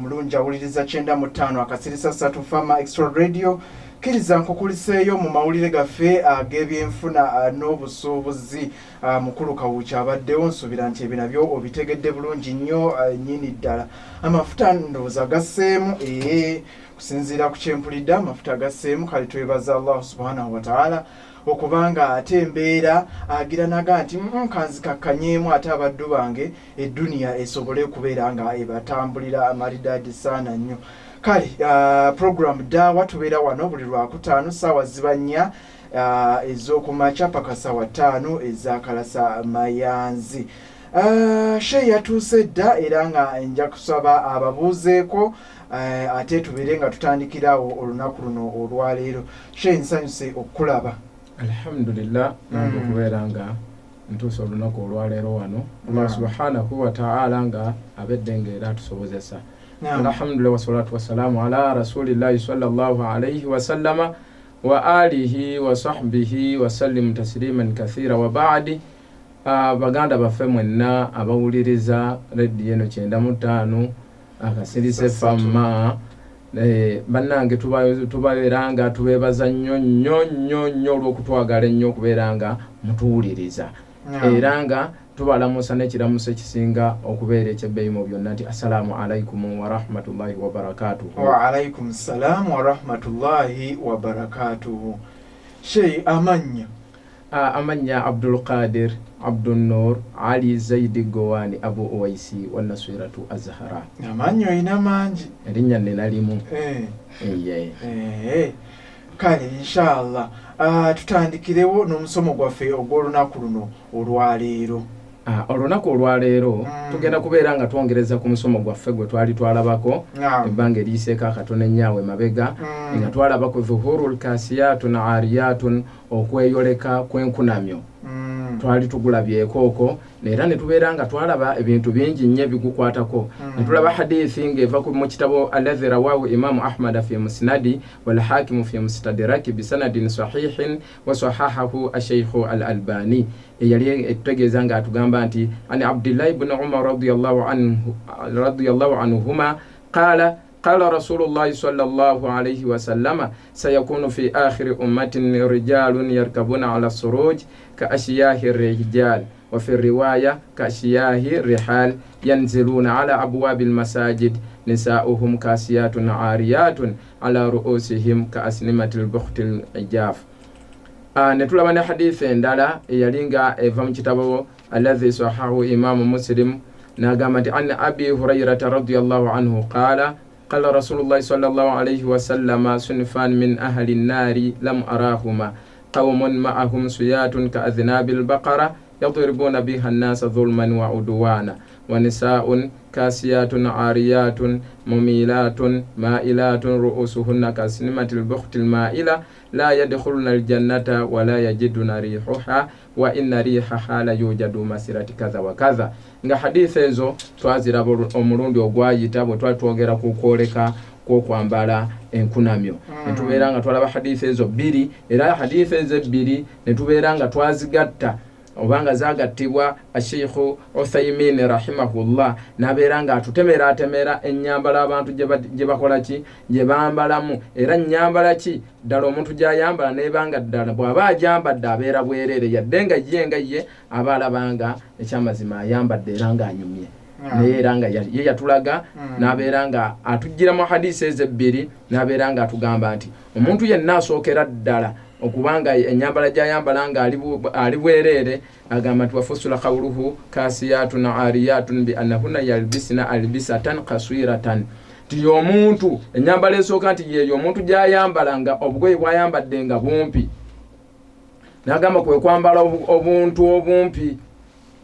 Omulungi awuliriza 95.3 Fama Extra Radio, kkiriza nkukuliseeyo mu mawulire gaffe ag'ebyenfuna n'obusuubuzi. Mukulu Kawuki abaddewo, nsuubira nti ebyo nabyo obitegedde bulungi nnyo nnyini ddala. Amafuta ndowooza gasseemu, ee, kusinziira ku kyempulidde amafuta gasseemu. Kale twebaza Allahu subhanahu wataala okubanga ate embeera agira naga nti kanzikakkanyeemu ate abaddu bange eduniya esobole okubeera nga ebatambulira maridadi saana nnyo. Kale program Daawa tubeera wano buli lwakutaano saawa ziba 4 ez'okumakya paka saawa 5 ezakalasa mayanzi. She yatuuse dda era nga nja kusaba ababuuzeeko ate tubeere nga tutandikirawo olunaku luno olwaleero. She, nsanyuse okukulaba. Alhamdulillah, nange okubeera nga ntuusa olunaku olwaleero wano, Allah subhanahu wataala nga abedde nga era atusobozesa. Alhamdulillah, wasalatu wasalaamu ala rasulillahi sallallahu alaihi wasallama wa alihi wa sahbihi wasallimu tasliman kathira wa baadi. Baganda baffe mwenna abawuliriza rediyo eno 95.3 Fama, bannange, tubabeera nga tubeebaza nnyo nnyo nnyo nnyo olw'okutwagala ennyo okubeera nga mutuwuliriza, era nga tubalamusa n'ekiramuso ekisinga okubeera ekyebbeeyi mu byonna nti assalaamu alaikum warahmatullahi wabarakatuhu. Waalaikum salaamu warahmatullahi wabarakatuhu. Sheyi, amannya? Amannya Abdulqadir Abdulnur Ali Zaidi Gowani Abu Owaisi Wanaswiratu Azhara. Amannya olina mangi. Erinnya nina limu. Eye. Kale inshallah, tutandikirewo n'omusomo gwaffe ogw'olunaku luno olwaleero. Olunaku olwaleero tugenda kubeera nga twongereza ku musomo gwaffe gwe twali twalabako ebbanga eriyiseeko akatono ennyo emabega, nga twalaba ku dhuhuru lkasiyatun ariyatun, okweyoleka kw'enkunamyo. Twali tugulabyeko okwo era ne tubeera nga twalaba ebintu bingi nnyo ebigukwatako, ne tulaba hadithi ng'eva mu kitabo alladhi rawahu Imamu Ahmada fi musnadi walhakimu fi mustadraki bisanadin sahihin wasahahahu asheikhu al Albani, eyali etutegeeza ng'atugamba nti an Abdillahi bni Umar radiyallahu anhuma qala qala rasulullahi sallallahu alayhi wasallama sayakunu fi akhiri ummatin rijalun yarkabuna ala suruj ka ashiyahi rijal wa fi riwaya ka ashiyahi rihal yanziluna ala abwabi lmasajid nisauhum kasiyatun ariyatun ala ruusihim ka asnimati lbukhti lijaf. Ne tulaba ne hadithi endala eyali nga eva mu kitabo alladhi sahahu Imamu Muslim, n'agamba nti an Abi Hurairata radiallahu anhu qala qala rasulullahi sallallahu alaihi wasallama sunfan min ahli nnari lam arahuma qaumun ma'ahum suyatun ka adhnabi lbaqara yadribuna biha nnasa dhulman wa udwana wa nisaun kasiyatun ariyatun mumilatun mailatun ru'usuhunna kasinimati lbukhti lmaila la yadkhuluna aljannata wala yajiduna rihuha wa inna rihaha la yujadu masirati kadha wa kadha. Nga haditha ezo twaziraba omulundi ogwayita bwe twali twogera ku kwoleka kw'okwambala enkunamyo. Netubeera nga twalaba haditha ezo bbiri, era haditha ezo ebbiri netubeera nga twazigatta obanga zagattibwa Asheikhu Uthaimin rahimahullah, nabeera nga atutemeratemera ennyambala abantu gye bakola ki, gye bambalamu, era nnyambala ki ddala omuntu gy'ayambala nebanga ddala bw'aba ajambadde abeera bwereere, yadde nga ye aba alabanga ekyamazima ayambadde era ng'anyumye, naye era nga ye yatulaga n'abeera nga atugira mu hadisi ezo ebbiri, n'abeera nga atugamba nti omuntu yenna asookera ddala okubanga ennyambala gy'ayambala nga ali bwereere, agamba nti wafusula qawluhu kasiyatun ariyatun bi annahunna yalbisna albisatan kaswiratan, nti omuntu ennyambala esooka nti yeeyo omuntu gy'ayambala nga obugoye bw'ayambadde nga bumpi, n'agamba kwe kwambala obuntu obumpi,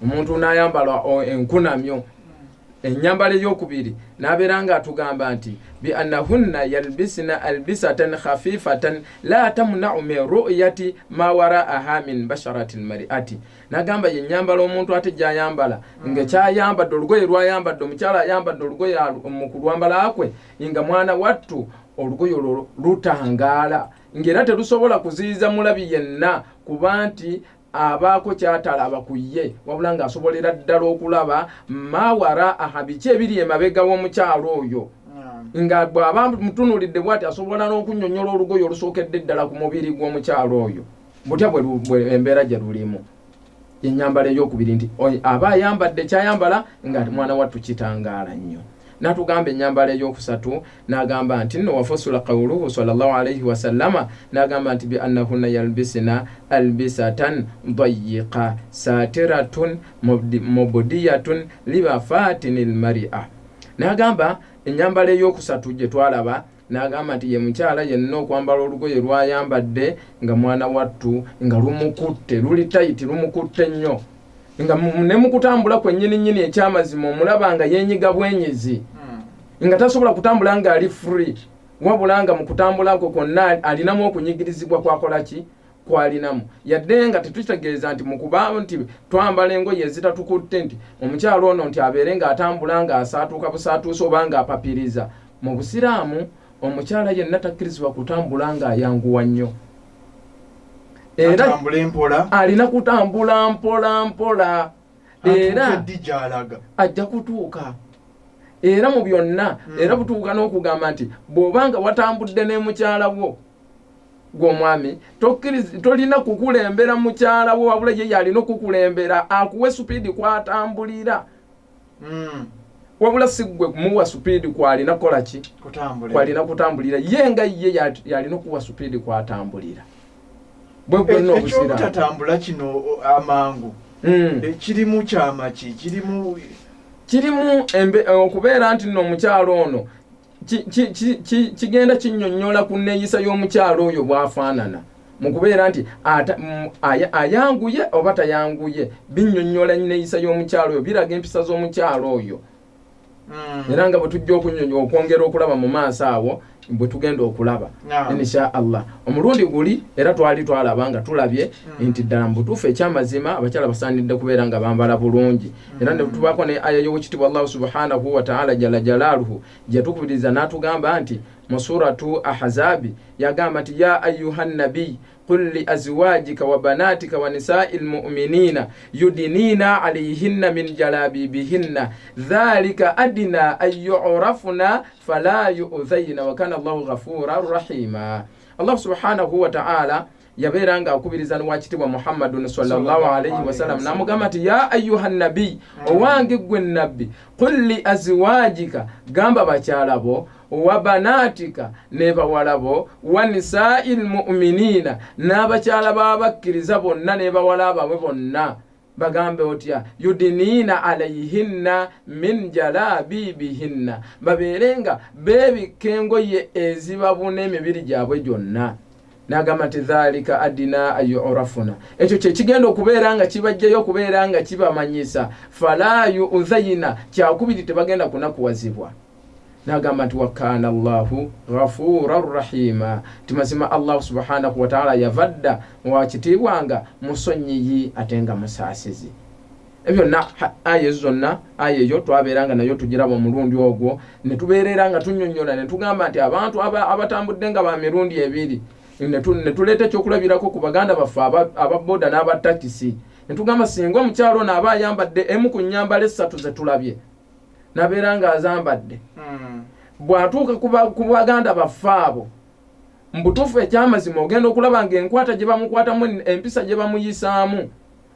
omuntu n'ayambala enkunamyo. Ennyambala eyokubiri n'abeera nga atugamba nti bi annahunna yalbisna albisatan khafifatan la tamnau min ruyati ma waraaha min basharati lmariati, n'agamba ye nnyambala omuntu ate gy'ayambala nga kyayambadde olugoye lwayambadde, omukyala ayambadde olugoye mu kulwambala kwe nga mwana wattu olugoye olwo lutangaala ng'era terusobola kuziyiza mulabi yenna kuba nti abaako kyatalaba ku ye, wabula ng'asobolera ddala okulaba mawara aha, biki ebiri emabega w'omukyalo oyo. Nga bw'aba mutunuulidde bw'ati asobola n'okunnyonnyola olugoye olusookedde ddala ku mubiri gw'omukyalo oyo butya bwe embeera gye lulimu. Ennyambala ey'okubiri nti aba ayambadde kyayambala nga mwana wattu kitangaala nnyo. N'atugamba ennyambala ey'okusatu n'agamba nti nno wafusula qawuluhu sallallahu alaihi wasallama, n'agamba nti bi annahunna yalbisina albisatan dayiqa satiratun mubdiyatun libafatini lmaria. N'agamba ennyambala ey'okusatu gye twalaba, n'agamba nti ye mukyala yenna okwambala olugoye lw'ayambadde nga mwana wattu nga lumukutte, luli tayiti, lumukutte nnyo, nga ne mu kutambula kwennyini nnyini ekyamazima omulaba nga yeenyiga bwenyizi, nga tasobola kutambula ng'ali free, wabula nga mu kutambula kwe kwonna alinamu okunyigirizibwa kwakola ki kwalinamu. Yadde nga tetukitegeeza nti mu kuba nti twambala engoye ezitatukutte nti omukyala ono nti abeere ng'atambula ng'asaatuuka busaatuusi oba ng'apapiriza. Mu Busiraamu omukyala yenna takkirizibwa kutambula ng'ayanguwa nnyo, era alina kutambula mpola mpola, era ajja kutuuka. Era mu byonna era butuuka n'okugamba nti bw'obanga watambudde ne mukyala wo gw'omwami, tolina kukulembera mukyala wo, wabula ye yalina okukulembera akuwe supiidi kwatambulira. Wabula si ggwe kumuwa supiidi kwalina kukola ki, kwalina kutambulira, ye nga ye yalina okuwa supiidi kwatambulira. Bwe bwonna Obusiraamu. Ekyobutatambula kino amangu kirimu kyama ki? Kirimu okubeera nti nno omukyalo ono kigenda kinnyonnyola ku nneeyisa y'omukyalo oyo bw'afaanana, mu kubeera nti ayanguye oba tayanguye, binnyonnyola nneeyisa y'omukyalo oyo, biraga empisa z'omukyalo oyo. Era nga bwe tujja okunyonyola okwongera okulaba mu maaso awo bwe tugenda okulaba insha Allah. Omulundi guli era twali twalaba nga tulabye nti ddala mu butuufu ekyamazima abakyala basaanidde kubeera nga bambala bulungi. Era ne tubaako ne aya y'owekitiibwa Allahu subhanahu wa ta'ala jalla jalaaluhu gye yatukubiriza n'atugamba nti mu suratu Ahzabi yagamba nti ya ayuha nabiy qul li azwajika wa banatika wa nisai lmuminina yudinina alayhinna min jalabibihinna dhalika adina an yurafna fala yuudhaina wa kana Allahu ghafuran rahima. Allah subhanahu wa ta'ala yabeera nga akubiriza n'owakitiibwa Muhammadun sallallahu alayhi wasallam n'amugamba nti ya ayuha nabiy, owange ggwe nabbi, qul li azwajika, gamba bakyala bo, wa banatika, ne bawala bo, wa nisai lmuminina, n'abakyala b'abakkiriza bonna ne bawala baabwe bonna, bagambe otya, yudiniina alayhinna min jalabibihinna, babeere nga beebikka engoye ezibabuna emibiri gyabwe gyonna. N'agamba nti dhalika adina ayurafuna, ekyo kye kigenda okubeera nga kibajjayo okubeera nga kibamanyisa, fala yuudhaina, kyakubiri tebagenda kunakuwazibwa. N'agamba nti wakana Allahu ghafuran rahima, nti mazima Allahu subhanahu wataala yava dda wakitiibwa nga musonyiyi ate nga musaasizi. Ebyo byonna aya ezo zonna, aya eyo twabeera nga nayo tugiraba omulundi ogwo, ne tubeerera nga tunnyonnyola ne tugamba nti abantu abatambudde nga ba mirundi ebiri, ne tuleeta ekyokulabirako ku baganda baffe aba boda n'aba takisi, ne tugamba singa omukyalo ono aba ayambadde emu ku nnyambala essatu ze tulabye, n'abeera ng'azambadde, bw'atuuka ku baganda baffe abo, mu butuufu ekyamazima ogenda okulaba ng'enkwata gye bamukwatamu, empisa gye bamuyisaamu,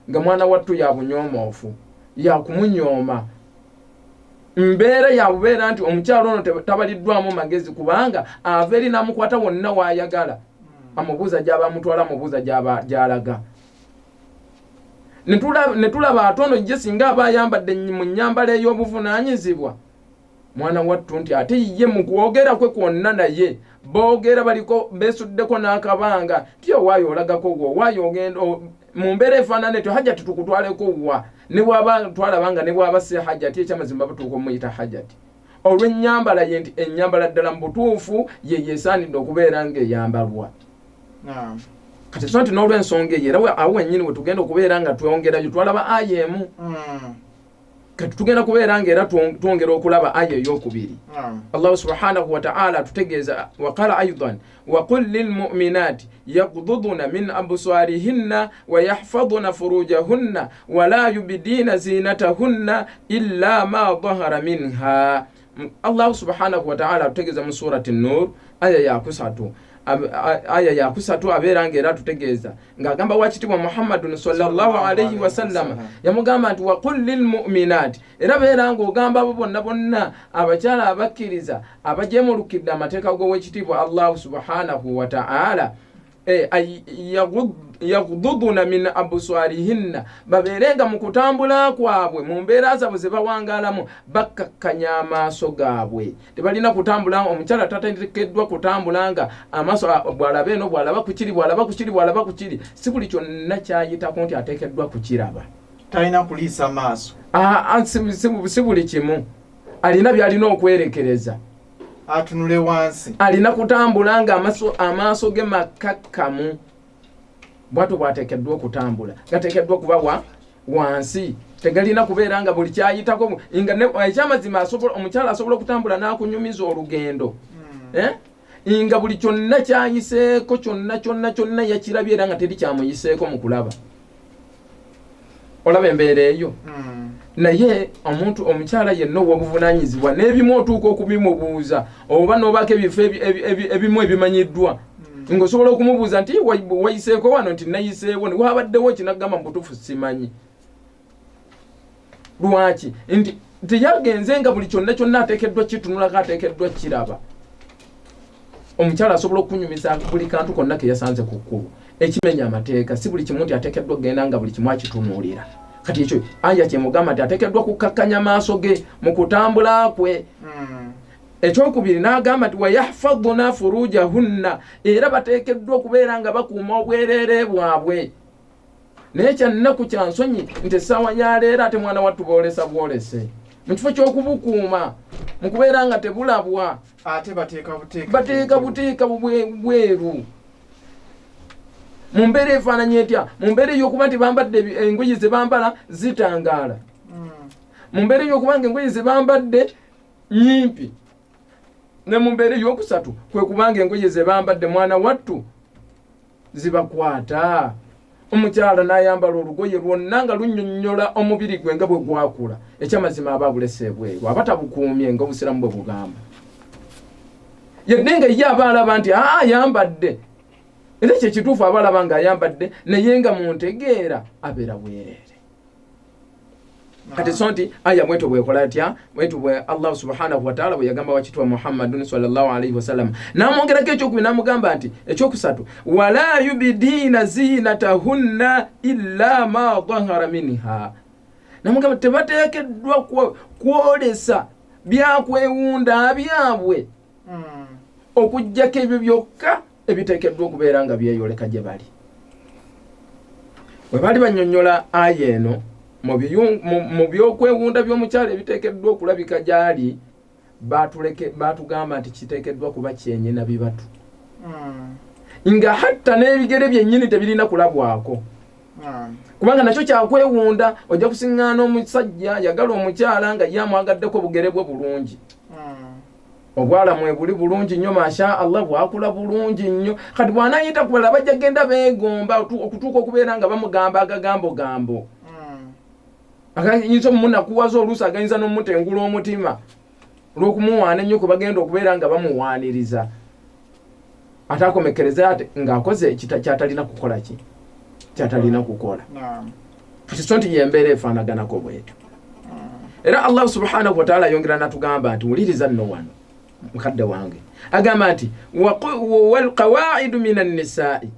nga mwana wattu ya bunyoomoofu, ya kumunyooma. Mbeera ya bubeera nti omukyalo ono tabaliddwamu magezi, kubanga ava eri n'amukwata wonna w'ayagala, amubuuza gy'aba amutwala, amubuuza gy'alaga. Ne tulaba ate ono ye singa aba ayambadde mu nnyambala ey'obuvunaanyizibwa, mwana wattu nti ate ye mu kwogera kwe kwonna naye boogera baliko beesuddeko n'akabanga nti owaayo olagako wa, owaayo ogenda mu mbeera efaanana etyo, hajati tukutwaleko wa, ne bw'aba twalaba nga ne bw'aba si hajati, ekyamazima batuuka omuyita hajati olw'ennyambala ye nti ennyambala ddala mu butuufu ye yeesaanidde okubeera ng'eyambalwa. Kati so nti n'olw'ensonga eyo era awo wennyini we tugenda okubeera nga twongerayo twalaba aya emu, kati tugenda kubeera nga era twongera okulaba aya ey'okubiri. Allahu subhanahu wa ta'ala atutegeeza waqala aidan waqul lilmuminati yagduduna min absarihinna wa yahfaduna furujahunna wala yubdiina zinatahunna illa ma dahara minha. Allahu subhanahu wataala atutegeeza mu surati Nur aya yakusatu, aya yakusatu, abeera nga era atutegeeza ng'agamba wakitibwa Muhammadun sallallahu alaihi wasallama, yamugamba nti waqul lilmuminat, era beera ng'ogamba abo bonna bonna abakyala abakkiriza abajemulukidde amateeka g'owekitiibwa Allahu subhanahu wataala, yagududuna min abuswarihinna, babeerenga mu kutambula kwabwe mu mbeera zaabwe ze bawangaalamu bakkakkanya amaaso gaabwe. Tebalina kutambula, omukyala tateekeddwa kutambula nga amaaso bw'alaba eno, bw'alaba ku kiri, bw'alaba ku kiri, bw'alaba ku kiri, si buli kyonna kyayitako nti ateekeddwa kukiraba. Talina kuliisa maaso, si buli kimu, alina by'alina okwerekereza, atunule wansi, alina kutambula nga amaaso ge makkakkamu. Bwatyo bwateekeddwa okutambula, gateekeddwa kuba wansi, tegalina kubeera nga buli kyayitako. Nga ekyamazima omukyala asobola okutambula n'akunyumiza olugendo, nga buli kyonna kyayiseeko kyonna kyonna kyonna yakirabye era nga teri kyamuyiseeko mu kulaba. Olaba embeera eyo. Naye omuntu omukyala yenna ow'obuvunaanyizibwa n'ebimu otuuka okubimubuuza, oba n'obaako ebifo ebimu ebimanyiddwa, ng'osobola okumubuuza nti wayiseeko wano, nti nayiseewo, wabaddewo kinagamba mu butuufu simanyi. Lwaki? Nti teyagenze nga buli kyonna kyonna ateekeddwa kitunulako, ateekeddwa kiraba. Omukyala asobola okunyumiza buli kantu konna ke yasanze ku kkubo, ekimenya amateeka. Si buli kimu nti ateekeddwa okugenda nga buli kimu akitunuulira. Kati ekyo aya kyemugamba nti ateekeddwa kukkakkanya maaso ge mu kutambula kwe. Ekyokubiri n'agamba nti wayahfaduna furujahunna, era bateekeddwa okubeera nga bakuuma obwereere bwabwe. Naye kyannaku kya nsonyi nti essaawa ya leero ate mwana wattu boolesa bwolese mu kifo ky'okubukuuma mu kubeera nga tebulabwa, ate bateeka buteeka bweru mu mbeera efaananye etya? Mu mbeera ey'okuba nti bambadde engoye ze bambala zitangaala, mu mbeera ey'okuba nga engoye ze bambadde nyimpi, ne mu mbeera ey'okusatu kwe kubanga engoye ze bambadde mwana wattu zibakwata. Omukyala n'ayambala olugoye lwonna nga lunnyonnyola omubiri gwe nga bwe gwakula, ekyamazima aba abulese ebweru, aba tabukuumye nga obusiraamu bwe bugamba. Yadde nga ye aba alaba nti ayambadde, era ekyo ekituufu aba alaba ng'ayambadde, naye nga mu ntegeera abeera bwereere. Kati so nti aya bwetyo bwekola atya, bwetyo bwe Allah subhanahu wataala bwe yagamba wakitwa Muhammadun sallallahu alaihi wasallam. N'amwongerako ekyokubiri n'amugamba nti ekyokusatu, wala yubidiina zinatahunna illa ma dahara minha, namugamba tebateekeddwa kwolesa byakwewunda byabwe okuggyako ebyo byokka ebiteekeddwa okubeera nga byeyoleka gye bali. Bwe baali bannyonnyola aya eno mu byokwewunda by'omukyala ebiteekeddwa okulabika gy'ali, baatugamba nti kiteekeddwa kuba kyenyi na bibatu, nga hatta n'ebigere byennyini tebirina kulabwako, kubanga nakyo kyakwewunda. Ojja kusiŋŋaana omusajja yagala omukyala nga ye amwagaddeko bugere bwe bulungi, obwala mwebuli bulungi nnyo, masha Allah, bwakula bulungi nnyo. Kati bw'anaayita ku balala bajja genda beegomba okutuuka okubeera nga bamugamba agagambo gambo agayinza omunakuwaza, oluusi agayinza n'omutengula omutima olw'okumuwaana ennyo kwe bagenda okubeera nga bamuwaaniriza, ate akomekereza ate ng'akoze kyatalina kukola, ki kyatalina kukola. Kati so nti yembeera efaanaganako bwetyo. Era Allah subhanahu wataala ayongera natugamba nti wuliriza nno wano mukadde wange, agamba nti walqawaidu min annisai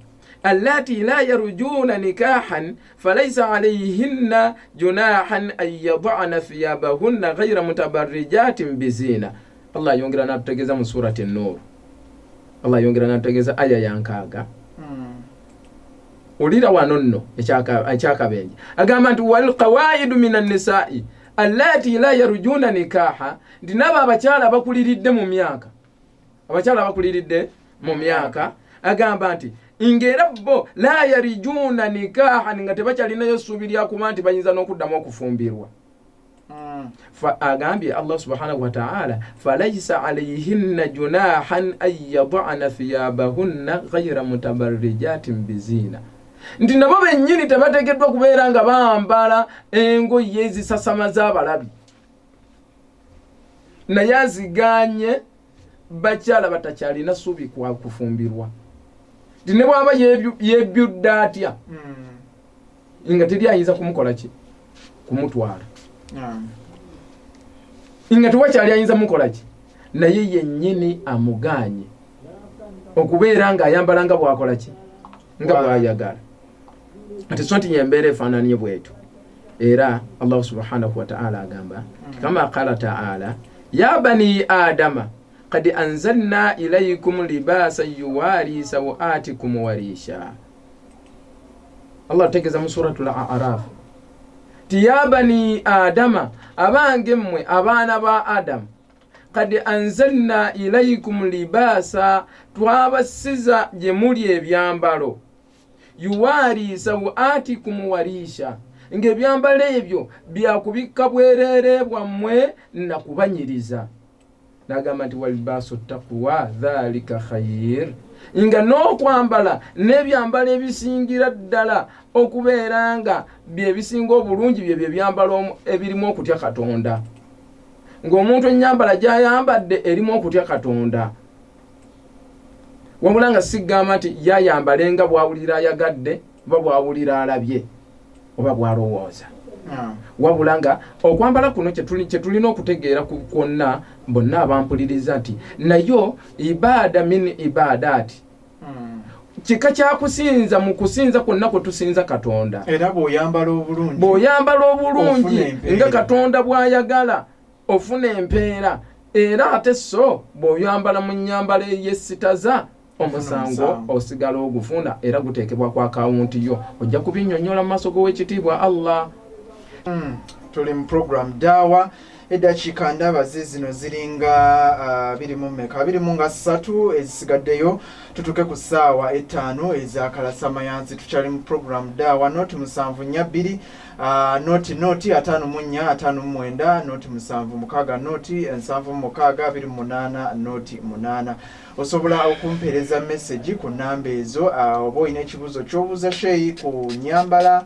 allati la yarjuna nikahan falaisa alayhinna junahan an yadana thiyabahunna ghaira mutabarrijatin bizina. Allah ayongera natutegeeza mu surati Nur, Allah ayongera natutegeeza aya ya 60. Ulira wano nno ekyakabenje, agamba nti walqawaidu min annisai allati la yarjuna nikaha, nti nabo abakyala abakuliridde mu myaka, abakyala abakuliridde mu myaka, agamba nti ng'era bo la yarjuna nikaha, nga tebakyalinayo ssuubi lyakuba nti bayinza n'okuddamu okufumbirwa. Agambye Allah subhanahu wataala falaisa alayhinna junahan an yadana thiyabahunna ghaira mutabarrijatin bizina, nti nabo bennyini tebateekeddwa kubeera nga bambala engoye ezisasamaza abalabi. Naye aziganye bakyala batakyalina ssuubi kwa kufumbirwa, ti ne bwaba yebyudde atya, nga teri ayinza kumukola ki, kumutwala, nga tewakyali ayinza mukola ki, naye yennyini amuganye okubeera ng'ayambala nga bw'akola ki, nga bw'ayagala. Ati so nti yembeera efaananye bwetyo. Era Allahu subhanahu wataala agamba, kama qala taala, ya bani adama kad anzalna ilaikum libasa yuwari sawatikum warisha. Allah ategeeza mu suratul Araf ti ya bani adama, abange mmwe abaana ba Adamu, kad anzalna ilaikum libasa, twabasiza gye muli ebyambalo, yuwari sawatikum warisha, ng'ebyambalo ebyo byakubikka bwereere bwammwe nakubanyiriza. Nagamba nti walibaasu taqwa dhalika khayir, nga n'okwambala n'ebyambalo ebisingira ddala okubeera nga byebisinga obulungi byebyo ebyambalo ebirimu okutya Katonda, ng'omuntu ennyambala gy'ayambadde erimu okutya Katonda, wabula nga sigamba nti yayambale nga bw'awulira ayagadde oba bw'awulira alabye oba bw'alowooza, wabula nga okwambala kuno kyetulina okutegeera kwonna bonna abampuliriza nti nayo ibaada min ibaadaati, kika kyakusinza mu kusinza kwonna kwe tusinza Katonda. Era bw'oyambala obulungi, bw'oyambala obulungi nga Katonda bw'ayagala ofuna empeera. Era ate so bw'oyambala mu nnyambala ey'essitaza omusango osigala ogufuna, era guteekebwa ku akawunti yo, ojja kubinnyonnyola mu maaso g'owekitiibwa Allah. Tuli mu program Daawa. Eddakiika ndaba zino ziringa 23 ezisigaddeyo tutuke ku ssaawa 5 ez'akalasamayanzi. Tukyali mu program Daawa. Noti 742 noti noti 54 59 noti 76 noti 76 28 noti 8. Osobola okumpeereza message ku namba ezo, oba olina ekibuuzo ky'obuuza sheeyi ku nnyambala,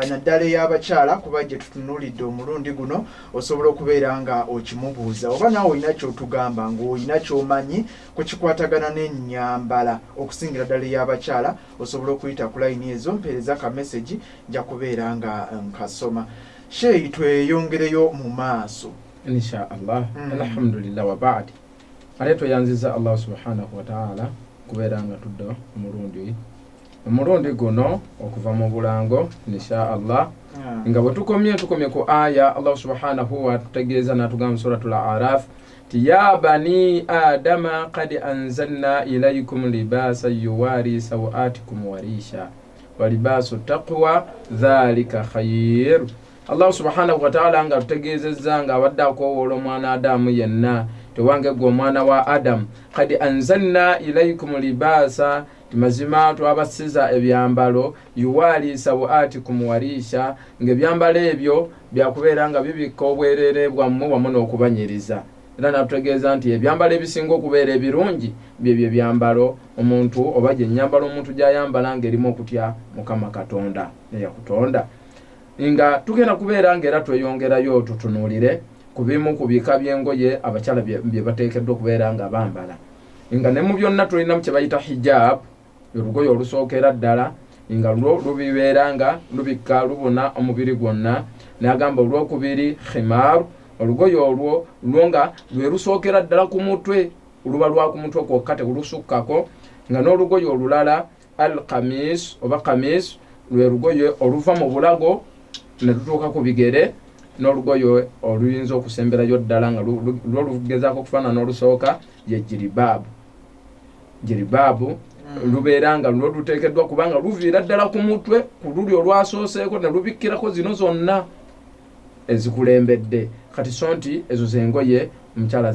naddala ey'abakyala, kuba gye tutunuulidde omulundi guno, osobola okubeera nga okimubuuza, oba naawe olina ky'otugamba ng'olina ky'omanyi ku kikwatagana n'ennyambala okusingira ddala ey'abakyala, osobola okuyita ku layini ezo, mpeereza ka message, nja kubeera nga nkasoma. Sheeyi, tweyongereyo mu maaso. Insha Allah. Alhamdulillah wa baad. Ate tweyanziza Allah subhanahu wataala kubeera nga tudda omulundi guno okuva mu bulango insha Allah. Nga bwe tukomye ku aya Allah subhanahu watutegeeza n'atugamba mu suratul Araf ti ya bani adama kad anzalna ilaikum libasa yuwari sawatikum warisha walibaasu taqwa dhalika khayir. Allah subhanahu wataala nga atutegeezezza nga abadde akoowoola omwana Adamu yenna, tewange gwe omwana wa Adamu, kad anzalna ilaikum libaasa, timazima twabasiza ebyambalo, yuwali sawatikum warisha, ng'ebyambalo ebyo byakubeera nga bibikka obwereere bwammwe wamu n'okubanyiriza. Era n'atutegeeza nti ebyambalo ebisinga okubeera ebirungi byebyo ebyambalo omuntu oba gye nnyambala omuntu gy'ayambala ng'erimu okutya Mukama Katonda eyakutonda. Nga tugenda kubeera ng'era tweyongerayo tutunuulire ku bimu ku bika by'engoye abakyala bye bateekeddwa okubeera nga bambala. Nga ne mu byonna tulinamu kye bayita hijab, olugoye olusookera ddala nga lwo lubibeera nga lubikka lubuna omubiri gwonna. N'agamba olwokubiri khimar, olugoye olwo lwo nga lwe lusookera ddala ku mutwe, luba lwa ku mutwe kwokka telusukkako. Nga n'olugoye olulala al kamis oba kamis, lwe lugoye oluva mu bulago ne lutuuka ku bigere, n'olugoye oluyinza okusemberayo ddala nga lwo lugezaako okufaanana olusooka ye jiribaabu. Jiribaabu lubeera nga lwo luteekeddwa kubanga luviira ddala ku mutwe ku luli olwasooseeko ne lubikkirako zino zonna ezikulembedde. Kati so nti ezo z'engoye omukyala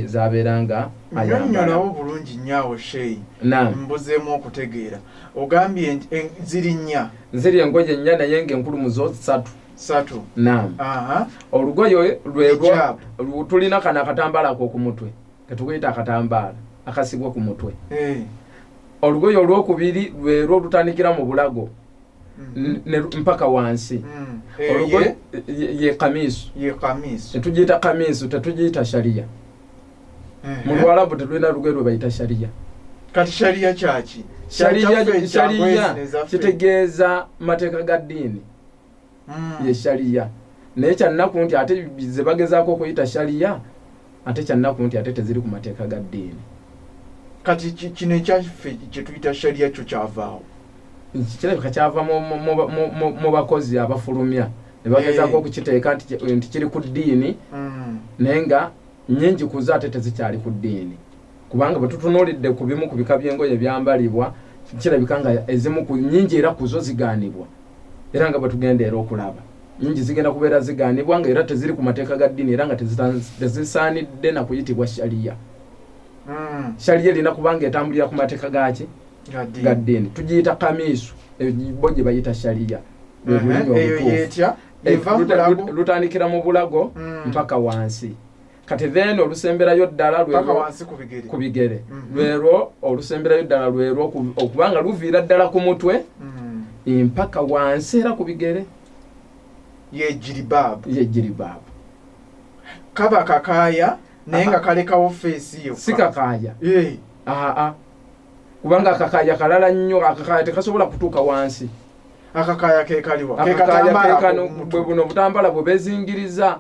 zabeera nga ayambala. Nnyonnyolawo bulungi nnyo awo sheeyi, mbuzeemu okutegeera. Ogambye ziri nnya. Ziri engoye nnya, naye ng'enkulu mu zo ssatu. Ssatu. Naam. Olugoye lwe tulina kano akatambaala ak'oku mutwe, ketukuyita akatambaala akasibwa ku mutwe. Olugoye olwokubiri lwe lutandikira mu bulago mpaka wansi. Olugoye ye kamisu. Ye kamisu. Tetugiyita kamisu, tetugiyita sharia. Mu Lwalabu tetulina lugoye lwe bayita shariya. Kati shariya kyaki? Shariya kitegeeza mateeka ga ddiini. Ye shariya. Naye kyannaku nti ate ze bagezaako okuyita shariya, ate kyannaku nti ate teziri ku mateeka ga ddiini. Kati kino ekyaffe kye tuyita shariya kyo kyavaawo? Kirabika kyava mu bakozi abafulumya ne bagezaako okukiteeka nti kiri ku ddiini, naye nga nnyingi ku zo ate tezikyali ku ddiini. Kubanga bwe tutunuulidde ku bimu ku bika by'engoye ebyambalibwa, kirabika nga ezimu ku nnyingi era ku zo zigaanibwa. Era nga bwe tugenda era okulaba, nnyingi zigenda kubeera zigaanibwa nga era teziri ku mateeka ga ddiini era nga tezisaanidde na kuyitibwa shariya. Shariya erina kuba nga etambulira ku mateeka gaki? Ga ddiini. Tugiyita kamiisu, bo gye bayita shariya. Lutandikira mu bulago mpaka wansi. Kati then olusemberayo ddala ku bigere. Lwerwo olusemberayo ddala lwerwo okubanga luviira ddala ku mutwe mpaka wansi era ku bigere. Ye jilibaabu. Ye jilibaabu. Kaba kakaaya naye nga kalekawo feesi yokka. Si kakaaya. Kubanga akakaaya kalala nnyo, akakaaya tekasobola kutuuka wansi. Akakaaya ke kaliwa? Akakaaya ke kano bwe buno obutambala bwe beezingiriza.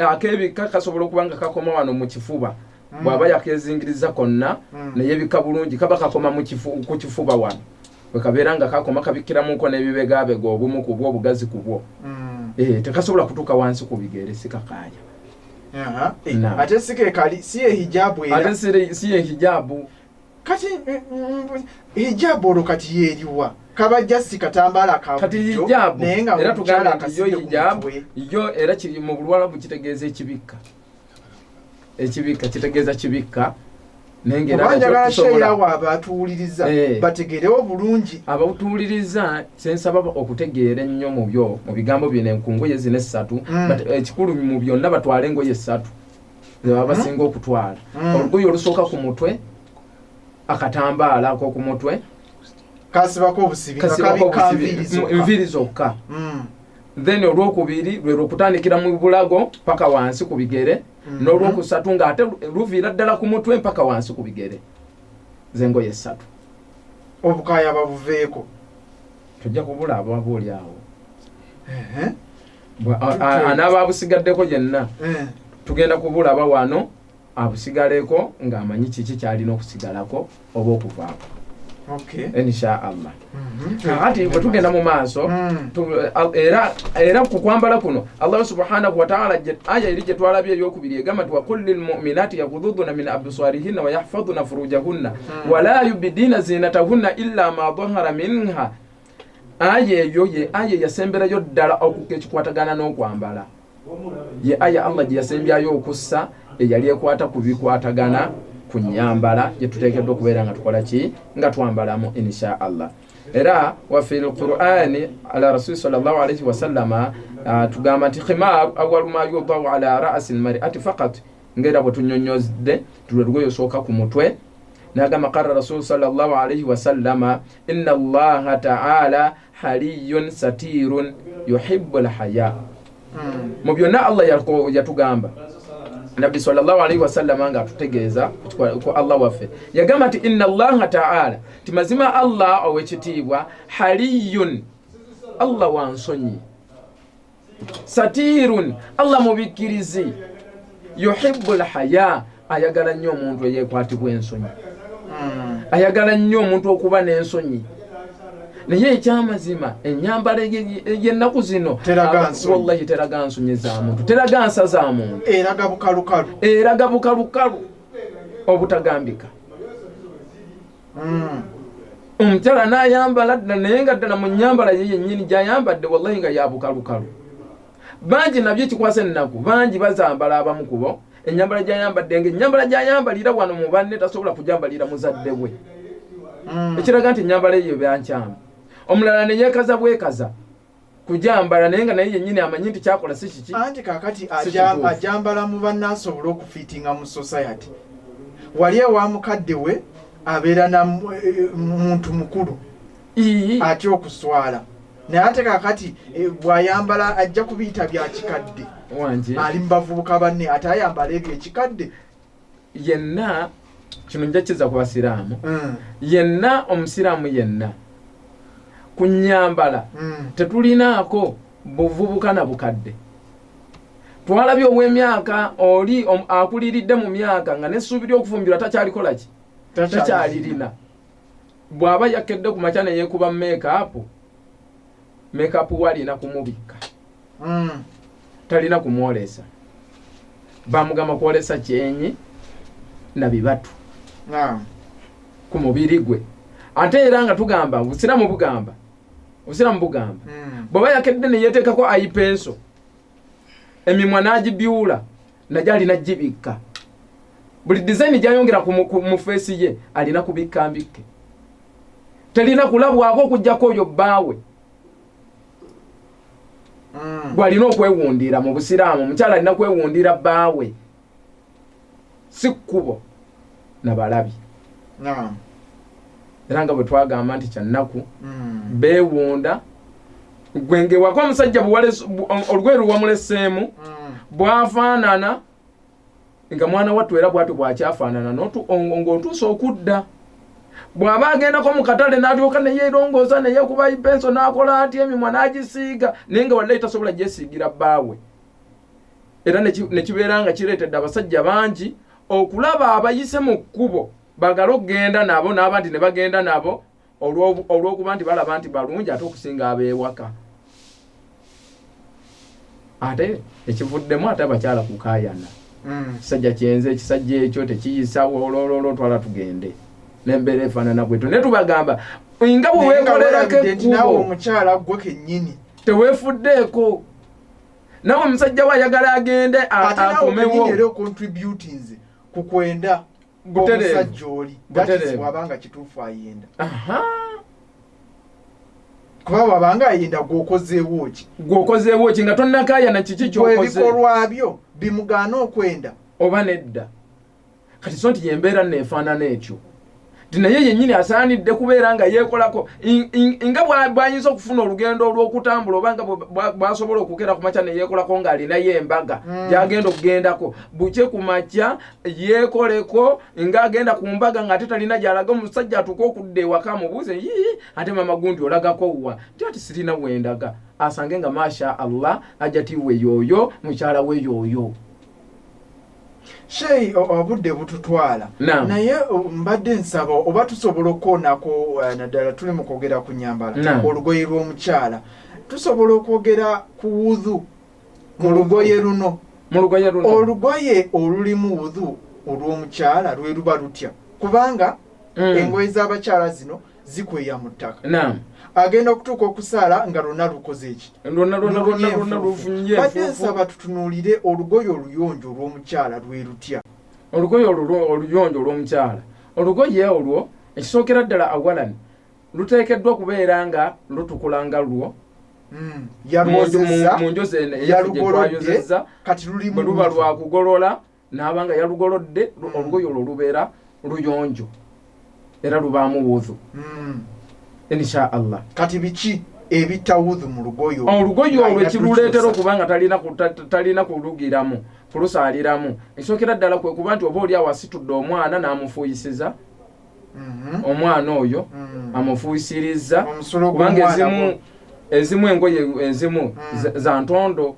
Ak'ebika kasobola okuba nga kakoma wano mu kifuba. Bw'aba yakeezingiriza konna, ne yeebikka bulungi, kaba kakoma ku kifuba wano. Bwe kabeera nga kakoma kabikkiramuko n'ebibegaabega obumu ku bwo, obugazi ku bwo. Tekasobola kutuuka wansi ku bigere, si kakaaya. Ate si ke kali, si ye hijabu era. Ate si ye hijabu. Kati hijabu olwo kati yeeriwa? Kaba just katambaala ka Kati bulijjo, hijabu, naye nga era omukyala tugamba nti yo akasibye ku hijabu, mutwe. yo era kiri mu Luwalabu kitegeeza ekibikka. Ekibikka kitegeeza kibikka. Naye ng'era Oba nakyo njagala tusobola sheeyawo abatuwuliriza bategeerewo bulungi. Abatuwuliriza kye nsaba okutegeera ennyo mu byo, mu bigambo bino ku ngoye zino essatu, but ekikulu mu byonna batwale engoye essatu ze baba basinga okutwala. Olugoye olusooka ku mutwe, akatambaala ak'oku mutwe, kasibako obusibi, nga kasibako kabikka obusibi, nviiri zokka. Nviiri zokka. Then olwokubiri lwe lwokutandikira mu bulago paka wansi ku bigere, n'olwokusatu ng'ate luviira ddala ku mutwe mpaka wansi ku bigere. Z'engoye essatu. Obukaaya babuveeko. Tujja kubulaba oba oli awo. Anaaba abusigaddeko yenna. Tugenda kubulaba wano abusigaleko ng'amanyi kiki ky'alina okusigalako oba okuvaako. Insha Allah. Kakati bwe tugenda mu maaso, era ku kwambala kuno Allah subhanahu wa ta'ala aya eri gye twalabye ey'okubiri egamba nti wa qul lil mu'minati yaghududna min absarihinna wa yahfadhna furujahunna wa la yubdina zinatahunna illa ma dhahara minha. Aya eyo ye aya eyasemberayo ddala ekikwatagana n'okwambala. Ye aya Allah gye yasembyayo okussa eyali ekwata ku bikwatagana ku nnyambala gye tuteekeddwa okubeera nga tukola ki, nga twambalamu insha Allah. Era wa fil Qur'ani ala rasuli sallallahu alayhi wa sallama, tugamba nti khimar awwalu ma yudau ala ra'si al-mar'ati faqat, ng'era bwe tunnyonnyodde tulwe lugoye osooka ku mutwe. N'agamba qala rasulu sallallahu alayhi wa sallama inna Allaha ta'ala haliyyun satirun yuhibbul haya. Mu byonna Allah yatugamba Nabbi sallallahu alayhi wa sallama nga atutegeeza ku Allah waffe, yagamba nti inna Allaha ta'ala, nti mazima Allah ow'ekitiibwa haliyyun, Allah wa nsonyi, satirun, Allah mubikkirizi, yuhibbul haya, ayagala nnyo omuntu eyeekwatibwa ensonyi. Ayagala nnyo omuntu okuba n'ensonyi. Naye ekyamazima ennyambala ey'ennaku zino Teraga nsonyi. Wallahi teraga nsonyi za muntu, teraga nsa za muntu. Eraga bukalukalu. Eraga bukalukalu obutagambika. Omukyala n'ayambala ddala, naye nga ddala mu nnyambala ye yennyini gy'ayambadde wallahi nga ya bukalukalu. Bangi nabyo ekikwasa ennaku, bangi bazambala abamu ku bo ennyambala gy'ayambadde nga ennyambala gy'ayambalira wano mu banne tasobola kugyambalira muzadde we. Ekiraga nti ennyambala eyo byankyamu. Omulala ne yeekaza bwekaza kugyambala, naye nga naye yennyini amanyi nti kyakola si kiki. Anti kaakati Si kituufu. Ajambala mu banne asobole okufiitinga mu society. Wali ewa mukadde we abeera na muntu mukulu. Atya okuswala. Naye ate kaakati bw'ayambala ajja kubiyita bya kikadde. Wangi. Ali mu bavubuka banne ate ayambala ebyo ekikadde. Yenna kino nja kiza ku basiraamu. Yenna omusiraamu yenna ku nnyambala tetulinaako buvubuka na bukadde. Twalabye ow'emyaka oli akuliridde mu myaka nga n'essuubi ly'okufumbirwa takyalikola ki, takyalirina. Bw'aba yakedde ku makya ne yeekuba meekaapu, meekaapu we alina kumubikka. Talina kumwolesa. Bamugamba kwolesa kyenyi na bibatu ku mubiri gwe. Ate era nga tugamba obusiraamu bugamba, obusiraamu bugamba bw'aba yakedde ne yeeteekako ayipenso, emimwa n'agibyula, naye alina gibikka. Buli dizayini gy'ayongera mu feesi ye alina kubikka mbikke, terina kulabwako okuggyako oyo bbaawe. Gwalina okwewundira mu busiraamu, omukyala alina kwewundira bbaawe, si kkubo na balabi. Era nga bwe twagamba nti kyannaku beewunda gwe ng'ewaka omusajja olugoye luwamuleseemu bwafaanana nga mwana wattu, era bwatyo bwakyafaanana ng'otuusa okudda. Bw'aba agendako mu katale n'alyoka neyeerongoosa neyekuba ipenso n'akola atya emimwa n'agisiiga, naye nga wallahi tasobola gyesiigira bbaawe. Era ne kibeera nga kireetedde abasajja bangi okulaba abayise mu kkubo baagale okugenda nabo, n'abandi ne bagenda nabo olw'okuba nti balaba nti balungi ate okusinga ab'ewaka. Ate ekivuddemu ate abakyala kukaayana. Kisajja kyenze, ekisajja ekyo tekiyisa, olololo twala tugende n'embeera efaanana bwetyo. Naye tubagamba nga bwe weekolerako ekkubo, omukyala gwe kennyini teweefuddeeko, nawe omusajja we ayagala agende akomewo era ocontributinze ku kwenda omusajja oli bw'abanga kituufu ayenda. Kuba bw'abanga ayenda, gw'okozeewo ki? Gw'okozeewo ki nga tonnakaayana kiki ky'okoze? Ebikolwa byo bimugaana okwenda oba nedda. Kati so nti yembeera neefaanana etyo, nti naye yennyini asaanidde kubeera nga yeekolako nga bw'ayinza okufuna olugendo olw'okutambula, oba nga bw'asobola okukeera ku makya ne yeekolako ng'alinayo embaga gy'agenda okugendako, bukye ku makya yeekoleko ng'agenda ku mbaga ng'ate talina gy'alaga. Omusajja atuuke okudda ewaka amubuuze, yii, ate mama gundi olagako wa? Nti ati sirina wendaga. Asange nga masha Allah ajati we yooyo, mukyala we yooyo. Sheyi, obudde bututwala, naye mbadde nsaba oba tusobola okukoonako, naddala tuli mu kwogera ku nyambala, olugoye lw'omukyala, tusobola okwogera ku wudhu mu lugoye luno? Olugoye olulimu wudhu olw'omukyala lwe luba lutya? Kubanga engoye z'abakyala zino zikweya mu ttaka, agenda okutuuka okusaala nga lwonna lukoze eki? Badde nsaba tutunuulire olugoye oluyonjo olw'omukyala lwe lutya. Olugoye oluyonjo olw'omukyala, olugoye olwo ekisookera ddala awalan luteekeddwa kubeera nga lutukula nga lwo mu njozi eyaffe kati bwe luba lwakugolola n'aba nga yalugolodde, olugoye olwo lubeera luyonjo era lubaamu wudhu insha Allah. Kati biki ebitta wudhu mu lugoye? Olugoye olwo ekiruleetera okuba nga talina kulugiramu kulusaaliramu, ekisookera ddala kwe kuba nti oba oli awo asitudde omwana n'amufuuyisiza omwana oyo, amufuuyisiriza, kubanga ezimu engoye ezimu za ntondo.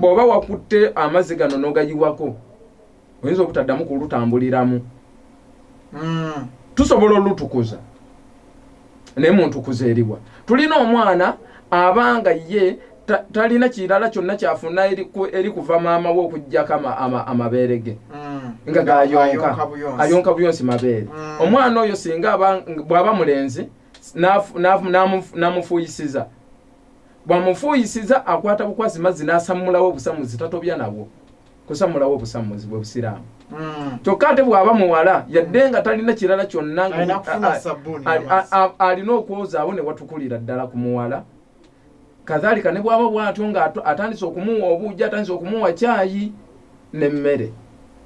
Bw'oba wakutte amazzi gano n'ogayiwako, oyinza obutaddamu kulutambuliramu. Tusobola olutukuza, naye muntukuza eriwa? Tulina omwana abanga ye talina kirala kyonna kyafuna eri kuva maama we okugjako amabeere ge nga gayonka, ayonka buyonsi mabeere. Omwana oyo singa bw'aba mulenzi n'amufuuyisiza, bwamufuuyisiza akwata bukwasi mazzi n'asammulawo obusammuzi, tatobya nabwo, kusammulawo obusammuzi bwe busiraamu. Kyokka ate bw'aba muwala, yadde nga talina kirala kyonna, alina okwozaawo ne watukulira ddala ku muwala. Kadhalika ne bw'aba bw'atyo nga atandise okumuwa obuugi, atandise okumuwa kyayi n'emmere,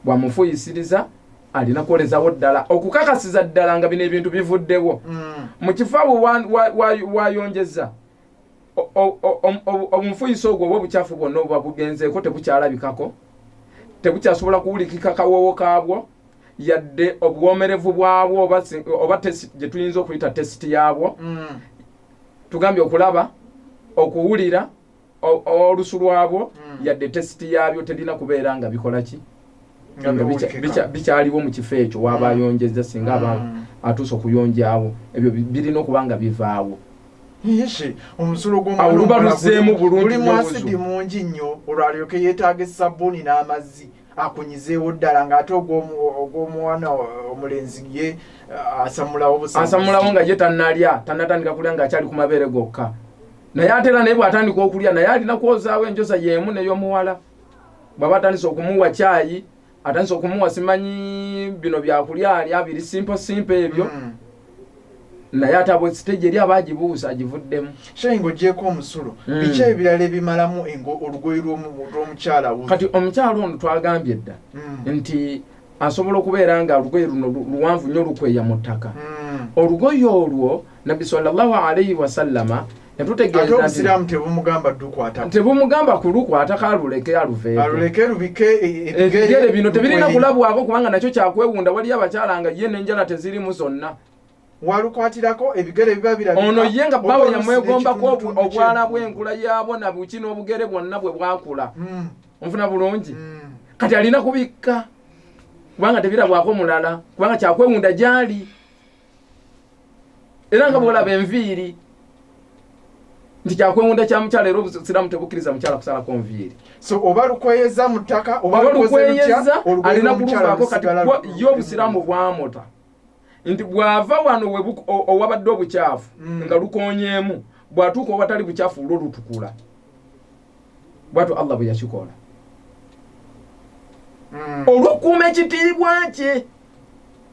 bwamufuuyisiriza alina kwolezawo ddala okukakasiza ddala nga bino ebintu bivuddewo. Mu kifo awo wayonjeza omufuyiso ogwo oba obukyafu bwonna obuba bugenzeeko, tebukyalabikako, tebukyasobola kuwulikika kawoowo kaabwo. Yadde obuwomerevu bwabwo oba gye tuyinza okuyita tesiti yaabwo. Tugambye okulaba, okuwulira olusu lwabwo, yadde tesiti yaabyo terina kubeera nga bikola ki, nga bikyaliwo mu kifo ekyo waaba ayonjeza. Singa aba atuuse okuyonjaawo, ebyo birina okuba nga bivaawo. Yeshe, omusulo Awo luba luzzeemu bulungi gulimu nnyo. Asidi mungi nnyo, olwo alyoke yeetaaga esabbuuni n'amazzi akunyizeewo ddala, ng'ate ogw'omwana omulenzi ye asamulawo busamuzi. Asamulawo nga ye tannalya, tannatandika kulya, ng'akyali ku mabeere gokka. Naye ate era naye bw'atandika okulya, naye alina kwozaawo enjoza y'emu n'ey'omuwala. Bw'aba atandise okumuwa kyayi, atandise okumuwa simanyi bino byakulya alya biri simple simple ebyo, naye ate abo stage eri aba agibuusa, agivuddemu. Sheikh, ng'ogyeko omusulo, biki ebirala ebimalamu olugoye lw'omukyala wuzu? Kati omukyala ono twagambye dda nti asobola okubeera nga olugoye luno luwanvu nnyo, lukweya mu ttaka. Olugoye olwo Nabbi sallallahu alaihi wasallama Ate yatutegeeza nti obusiraamu tebumugamba ddukwatako. Tebumugamba kulukwatako, aluleke aluveeko. Aluleke lubike ebigere bino tebirina kulabwako, kubanga nakyo kyakwewunda. Waliyo abakyala nga ye n'enjala tezirimu zonna. Walukwatirako ebigere biba birabika. Ono ye nga oba bbawe oluusi yamwegombako n'ekitundutundu obwala ky'entuumu. Bw'enkula yaabwo na buki n'obugere bwonna bwe bwakula. Onfuna bulungi? Mm. Kati alina kubikka kubanga tebirabwako mulala, kubanga kyakwewunda gyali. Era nga bwolaba enviiri nti kyakwewunda kya mukyala, era obusiraamu tebukkiriza mukyala kusalako nviiri. So oba lukweyeza mu ttaka oba oba lukoze lutya, lukweyeza, olugoye alina lw'omukyala kuluvaako. Kati lusigala ye obusiraamu bwamuta nti bw'ava wano owabadde obukyafu nga lukonyeemu, bw'atuuka owatali bukyafu lwo lutukula. Bwatyo Allah bwe yakikola olw'okukuuma ekitiibwa kye,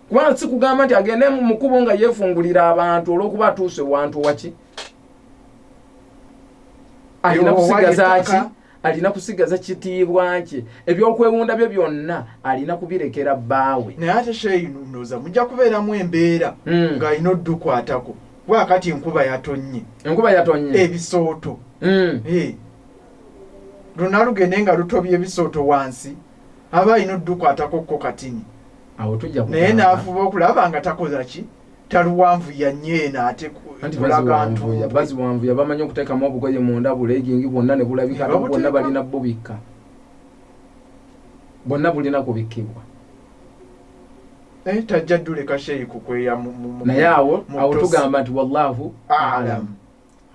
kubanga si kugamba nti agende mu kkubo nga yeefungulira abantu olw'okuba atuuse wantu waki. Alina Ewo owali kusigaza ki? ettaka. Alina kusigaza kitiibwa kye. Ebyokwewunda bye byonna alina kubirekera bbaawe. Naye ate sheeyi, ndowooza mujja kubeeramu embeera ng'alina oddukwatako, kuba kati enkuba yatonnye. Enkuba yatonye. Ebisooto. Luna lugende nga lutobye ebisooto wansi, aba alina oddukwatako kko katini. Awo tujja Naye kutanga. n'afuba okulaba nga takoza ki, taluwanvuya nnyo eno ate Anti kulaga baziwanvuya. ntumbwe. Baziwanvuya, bamanyi okuteekamu obugoye munda, bulegingi bwonna ne bulabika. Ne Ate bwonna babuteeka. balina bubikka, bwonna bulina kubikkibwa. Naye tajja dduleka sheeyi kukweya Naye awo mu awo ttosi. tugamba nti wallahu A'lam. alam.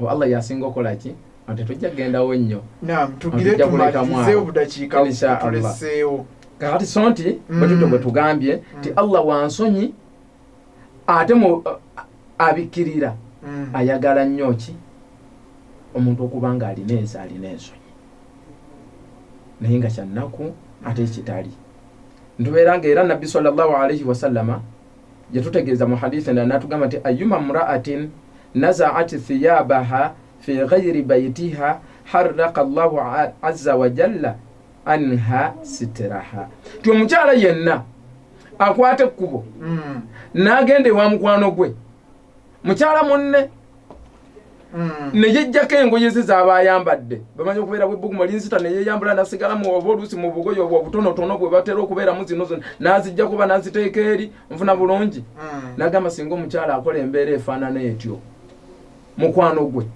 Awo Allah yasinga okola ki, awo tetujja kugendawo nnyo. Naam, tugire Tujja kulekamu tumalirize awo. obudakiika Insha Allah. butuleseewo. Kakati so nti bwe tutyo bwe tugambye nti Allah wansonyi, ate mu abikkirira, ayagala nnyo ki omuntu okuba nga alina ensi, alina ensonyi. Naye nga kyannaku ate ekitali ntubeera nga era Nabbi sallallahu alaihi wasallama yatutegeeza mu hadithi endala natugamba nti ayuma mraatin nazaat thiyabaha fi ghairi baitiha harraka llahu azza wa jalla anha sitiraha, ti omukyala yenna akwata ekkubo n'agenda ewa mukwano gwe mukyala munne neyejjako engoye ze zaba ayambadde, bamanyi okubeera bwebbugumu linzita, neyeyambula nasigalamu oba oluusi mu bugoye obwo obutonotono bwe batera okubeeramu zino zino, n'azijjako oba n'aziteeka eri. Nfuna bulungi? Nagamba singa omukyala akola embeera efaanana etyo, mukwano gwe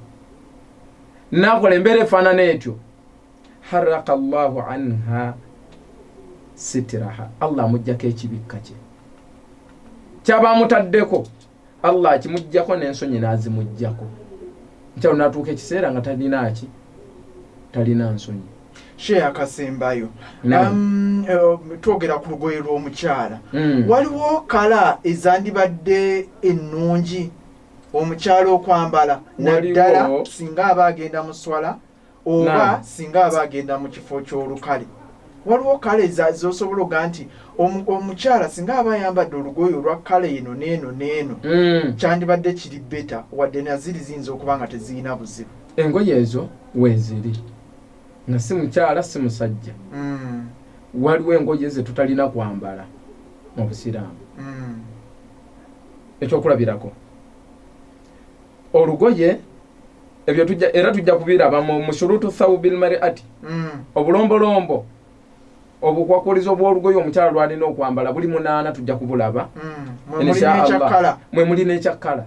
nakola embeera efaanana etyo, haraka llahu anha sitiraha, Allah amugjako ekibikka kye kyaba amutaddeko, Allah akimugjako n'ensonyi n'azimugjako. Mukyalo n'atuuka ekiseera nga talina ki, talina nsonyi. Sheeyi, akasembayo. Naam. Twogera ku lugoye lw'omukyala. Waliwo kala ezandibadde ennungi omukyala okwambala, naddala singa aba agenda mu swala oba singa aba agenda mu kifo ky'olukale? Waliwo kala zosobola oga nti omukyala singa aba ayambadde olugoye olwa kala eno n'eno n'eno, kyandibadde kiri better, wadde naziri ziyinza okuba nga tezirina buzibu? Engoye ezo weeziri nga si mukyala si musajja. Waliwo engoye ze tutalina kwambala mu busiraamu. Ekyokulabirako, olugoye ebyo tujja era tujja kubiraba mu shurutu thawbil mariati, obulombolombo. Obukwakulizo bw'olugoye omukyala lwalina okwambala buli 8, tujja kubulaba. Mwe muli n'ekyakkala.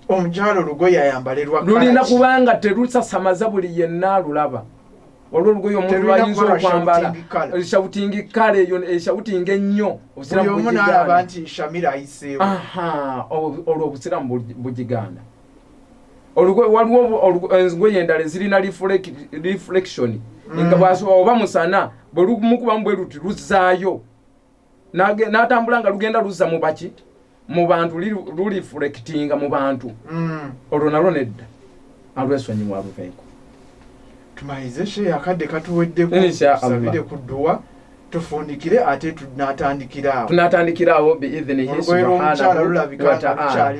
Omukyala olugoye ayambale lwa kkala lulina kubanga terusasamaza buli yenna alulaba. Waliwo olugoye omuntu lwayinza okwambala shouting kkala eyo eshouting ennyo, obusiraamu bugigaana nti Shamira ayiseewo. Olwo obusiraamu bugigaana. Waliwo engoye endala ezirina reflection nga oba musana bwe lumukubamu bwe luti luzzaayo, n'atambula nga lugenda luzza mu baki mu bantu, lureflectinga mu bantu. Olwo nalwo nedda, alwesonyiwa aluveeko. Tumalize she akadde katuweddeko, tusabire ku dduwa tufundikire ate tunatandikira awo. Tunatandikira awo biidhinihi subhanahu wa ta'ala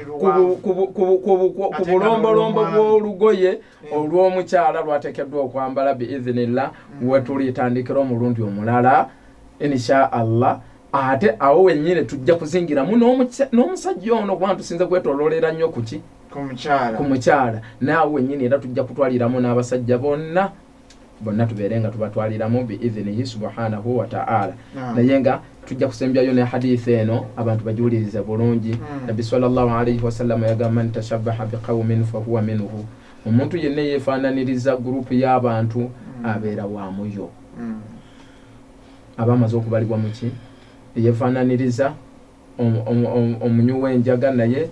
ku bulombolombo bw'olugoye olw'omukyala lwateekeddwa okwambala biidhinillah, wetulitandikira omulundi omulala insha Allah. Ate awo wennyini tujja kuzingiramu n'omusajja ono, kubanga tusinze kwetololera nnyo kuki ku mukyala. Naawe wennyini era tujja kutwaliramu n'abasajja bonna bonna tubeere nga tubatwaliramu biidhinihi subhanahu wa ta'ala. Naye nga tujja kusembyayo ne hadithi eno abantu bagiwulirize bulungi. Nabbi sallallahu alayhi wasallam yagamba man tashabbaha biqawmin fahuwa minhu, omuntu yenna yeefaananiriza gurupu y'abantu abeera wa muyo. Aba amaze okubalibwa muki yeefaananiriza omunywi w'enjaga, naye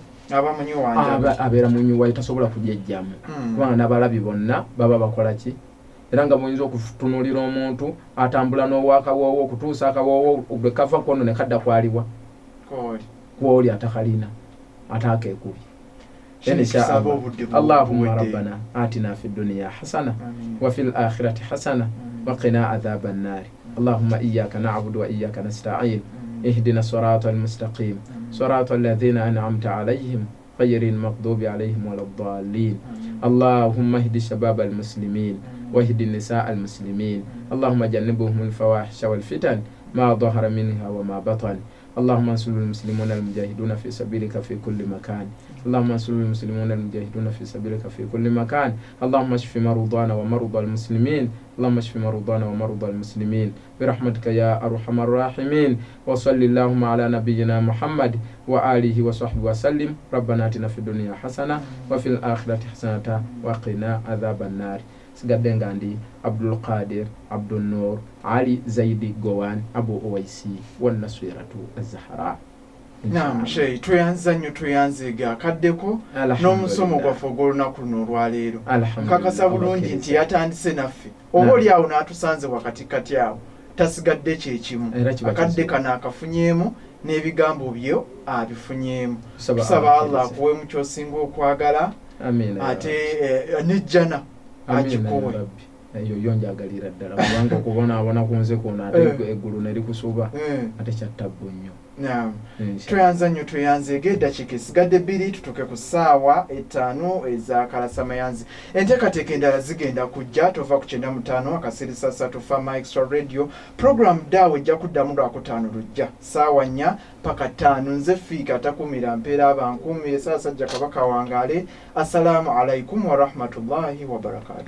abeera munywi wayo, tasobola kugyejjamu kubanga n'abalabi bonna baba bakola ki. Era nga buyinza okutunuulira omuntu atambula n'owakawoowo okutuusa akawoowo gwe kava kwono ne kadda kwaliwa kwoli atakalina ataakeekubye. Allahumma rabbana atina fi dunya hasana wa fil akhirati hasana wa qina adhaban nar. Allahumma iyyaka na'budu wa iyyaka nasta'in ihdina siratal mustaqim siratal ladhina an'amta alayhim ghayril maghdubi alayhim waladdallin. Allahumma ihdi shabab almuslimin wahdi nisaa almuslimin. Allahumma jannibhum alfawahisha walfitan ma dhahara minha wa ma batan. اللهم انصر المسلمون المجاهدون في سبيلك في كل مكان. اللهم انصر المسلمون المجاهدون في سبيلك في كل مكان. اللهم اشف مرضانا ومرضى المسلمين. اللهم اشف مرضانا ومرضى المسلمين برحمتك يا أرحم الراحمين. وصل اللهم على نبينا محمد وآله وصحبه وسلم. ربنا آتنا في الدنيا حسنة وفي الآخرة حسنة وقنا عذاب النار. Sigadde nga ndi Abdul Qadir Abdul Nur Ali Zaidi Gowan Abu Owaisi Wannaswiratu Azahara. Naam, Sheikh, tweyanza nnyo, tweyanzeega akaddeko n'omusomo gwaffe ogw'olunaku luno olwaleero. Nkakasa bulungi nti yatandise naffe, oba oli awo n'atusanze wakatikati awo, tasigadde kyekimu. Akadde kano akafunyeemu n'ebigambo byo abifunyeemu. Tusaba Allah akuweemu ky'osinga okwagala, ate n'ejjana agikuwe. Eyo yo njagalira ddala, kubanga okubonaabona ku nze kuno ate eggulu ne likusuba ate kyattabbu nnyo. Naam, tweyanza nnyo, tweyanzeege. Eddakiika esigadde 2 tutuuke ku ssaawa 5 ez'akalasamayanzi. Enteekateeka endala zigenda kujja. Tova ku 95.3 Fama Extra Radio. Program daawo ejja kuddamu Lwakutaano lujja ssaawa 4 paka 5. Nze Fiika atakumira mpeera abankuumire. Ssaabasajja Kabaka wangaale. Assalamu alaikum warahmatullahi wabarakatuh.